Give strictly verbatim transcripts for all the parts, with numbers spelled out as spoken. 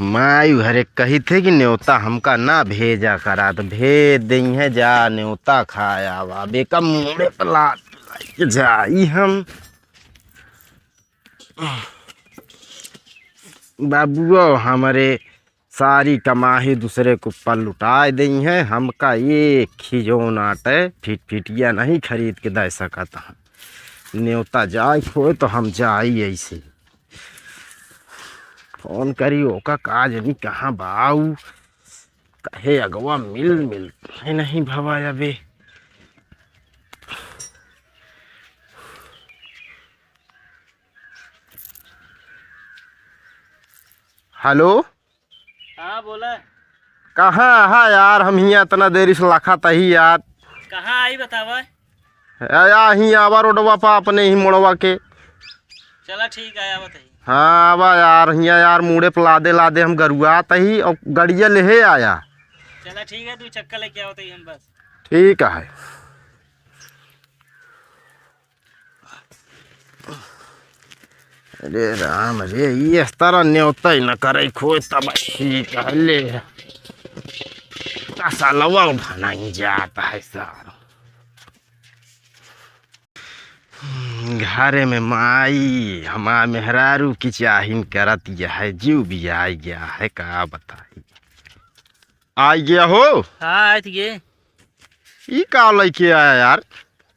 माई घरे कही थे कि न्योता हमका ना भेजा करा, तो भेज देई है, जा न्योता खाया आवा। बेका मुड़े पला जाई हम। बाबुओ हमरे सारी कमाही दूसरे के ऊपर लुटाए देई हैं, हमका एक ही जौन आटे फिटफिटिया नहीं खरीद के दे सकत हैं। न्योता जाए खोए तो हम जाई ऐसे। फोन करी ओका का जनी कहाँ बाऊ, कहे अगवा मिल मिल है नहीं भवा अबे। हेलो। हाँ, बोला। कहाँ हा यार, हम हियाँ इतना देरी से लखा तही यार। कहाँ आई बतावा? या, या, हियाँ आवा रोडवा पा अपने ही मोड़वा के। चला ठीक है, आवा तही। हाँ, आवा यार, हियाँ यार मुड़े पे लादे लादे हम गरुआ तही और गड़िया लेहे आया। चला ठीक है, दू चक्कर लेके आवा तही हम बस। ठीक है। अरे राम रे, ये इस तरह न्योता ही न करे, खोए तब ठीक है, ले। तसलवा उठाना ही जाता है सार। घरे में माई हमार मेहरारू की चाहिन करत यह है, जीव भी आ गया है, का बताई। आ गया हो? हाँ, आइत गे। ई का लइके आया यार?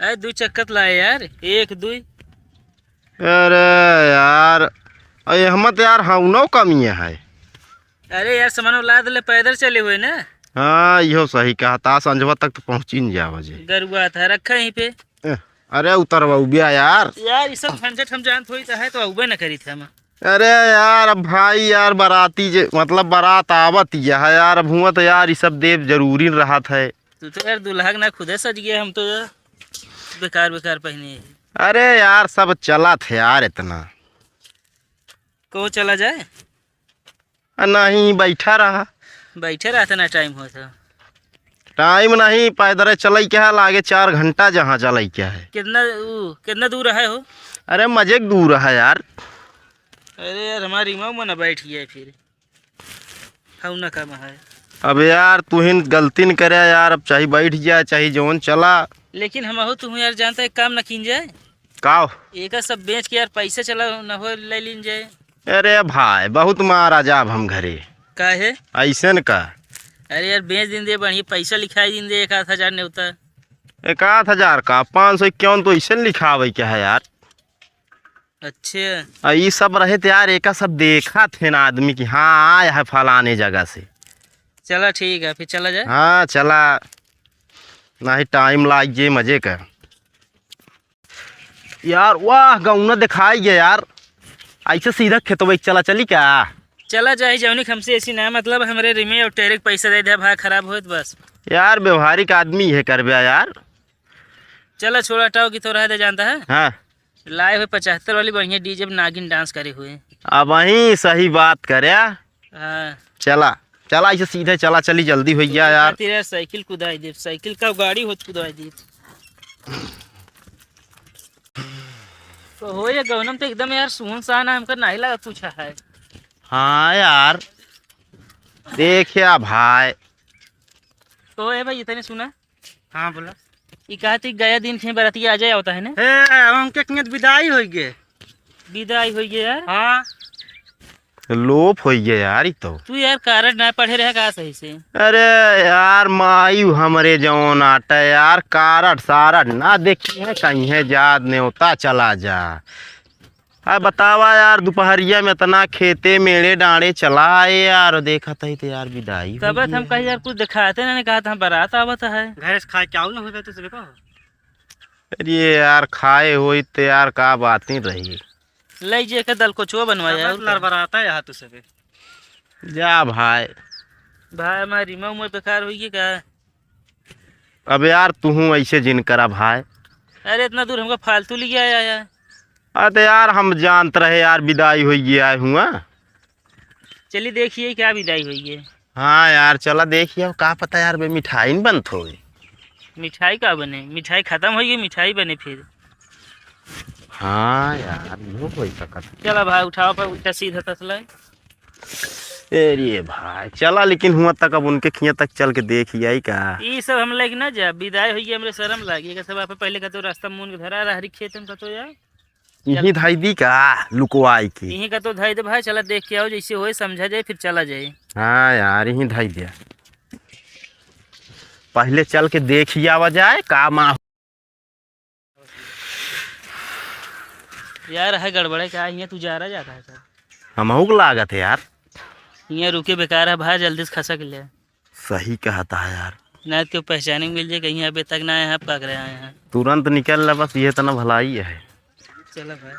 अरे, दू चक्कत लाए यार, एक, दुई। अरे यार, अरे, हम तो यार, हौनो कमिया है। अरे यार, सामान लाद ले, पैदल चले हुए ना। हाँ, इहो सही कहा, ता संझवा तक तो पहुँची न जावा जे। गरुआ था, रखा यहीं पे। ए, अरे, उतरवा उबिया यार। यार, ई सब झंझट हम जानत होई त है, तो अउबे न करी थे हम। अरे यार, अब भाई यार, बराती जे, मतलब, बरात आवत यह है यार, अब हुआ तो यार, ई सब देव जरूरी रहत है। तू तो यार दुल्हा के ना खुदे सज गया, हम तो यार बेकार बेकार पहने हैं। अरे यार, सब चलत है यार इतना। को चला जाए? आ, नहीं, बैठा रहा। बैठे रहते ना, टाइम होत है। टाइम नहीं, पैदल चलई के है, लागे चार घंटा जहाँ चलई के है। कितना, ऊ, कितना दूर है हो? अरे, मजे के दूर है यार। अरे यार, हमारी माँ मना बैठ गया है फिर। हऊ ना काम है। अब यार, तुहिन गलती न करे यार, अब चाहे बैठ जाए, चाहे जौन चला। लेकिन हम हो, तुम यार जानता है, काम ना कीन जाए। का? एका सब बेच के यार, पैसा चला न हो, ले लीन जाए। अरे भाई, बहुत मारा जाब हम घरे। काहे? ऐसे न का? अरे यार, बेच दिन दे, बढ़िया पैसा लिखाई दिन दे, एक आध हजार नेवता। एक आध हजार का? पाँच सौ इक्यावन तो ऐसे न लिखावे के है यार। अच्छे। आ, ई सब रहे त यार, एका सब देखा थे ना आदमी कि हाँ, आया है फलाने जगह से। चला ठीक है, फिर चला जाए। हाँ, चला। नहीं, टाइम लाग जे मजे का। यार, वाह, गौना दिखाई गया यार। ऐसे सीधा खेतवे चला चली का? चला जाए, जौनिक हमसे ऐसी ना मतलब, हमरे रिमे और टेरे के पैसा दे दे, भाई खराब होत बस। यार, व्यवहारिक आदमी है करबे यार। चला, छोड़ा, हटाओ कि तो रह दे, जानता है। हाँ। लाए हुए पचहत्तर वाली बढ़िया डीजे पे नागिन डांस करे हुए। अब वहीं सही बात करे। हाँ। चला, चला, ऐसे सीधे चला, चली, जल्दी हो गया यार। खातिर यार, साइकिल कुदाई दे, साइकिल का गाड़ी होत कुदाई दे। तो हो ये गौनम तो एकदम यार सुनसान है, हमका नहीं लगा कुछ है। हाँ यार, देखिया भाई। तो ए भाई, इतने सुना। हाँ, बोला। ई कहा थी गया दिन थे बरातिया आ जाए होता है ना? ए, उनके कियत विदाई होई गे। विदाई होई गे यार? हाँ। लोप होई गे यार, ई तो। तू यार कारड ना पढ़े रहे का सही से? अरे यार, माई हमरे जौन आटे यार, कारड सारड ना देखी है, कहीं है जात नेवता चला जा। आ, बतावा यार, दुपहरिया में इतना खेते मेड़े डाँड़े चला आए यार, देखत ही तो यार विदाई तब होई हम है। कही यार, कुछ दिखाते ना, नहीं कहा था हम बारात आवत है। घरे से खाए के आऊ ना होबे तू सबे को? अरे यार, खाए होई तो यार, का बात नहीं रही। ले जे के दल कोचुआ बनवाया तब और का? लड़बड़ाता है यहाँ तू सबे। जा भाई। भाई, हमारी रिमा उमर बेकार होई है का? अब यार, तुहूँ ऐसे जिन करा भाई। अरे, इतना दूर हमका फालतू ले आया यार। अरे तो यार, हम जानत रहे यार, विदाई होई गे आए हुआ। चलिए, देखिए क्या विदाई होई है। हाँ यार, चला देखिए, का पता यार, बे मिठाई न बनत होए। मिठाई का बने? मिठाई खत्म होई गे, मिठाई बने फिर। हाँ यार, इहो होई सकत। चला भाई, उठाओ पर उल्टा सीधा तसला। अरे भाई, चला, लेकिन हुआ तक अब उनके खिया तक चल के देखि आई का? ई सब हम लेके ना जा, विदाई होइए, हमरे शर्म लागी। एकर सब आप पहले कतो रास्ता मुन के धरा रहरी खेत में कतो यार। इही धई दी का लुकवाई के? इही कतो धई दे भाई, चला देख के आओ, जैसे होए समझा जाए, फिर चला जाए। हाँ यार, इही धई दे। पहले चल के देखि आवा जाए का मा यार, है गड़बड़े का, हियाँ तू जा रहा जाता है सर? हमहू को लागत है यार। हियाँ रुके बेकार है भाई, जल्दी से खसक ले। सही कहता है यार। ना तो पहचाने मिल जाए, कहीं अबे तक ना आए हैं, आप का करे आए हैं? तुरंत निकल ला, बस ये इतना भलाई है। चलो भाई।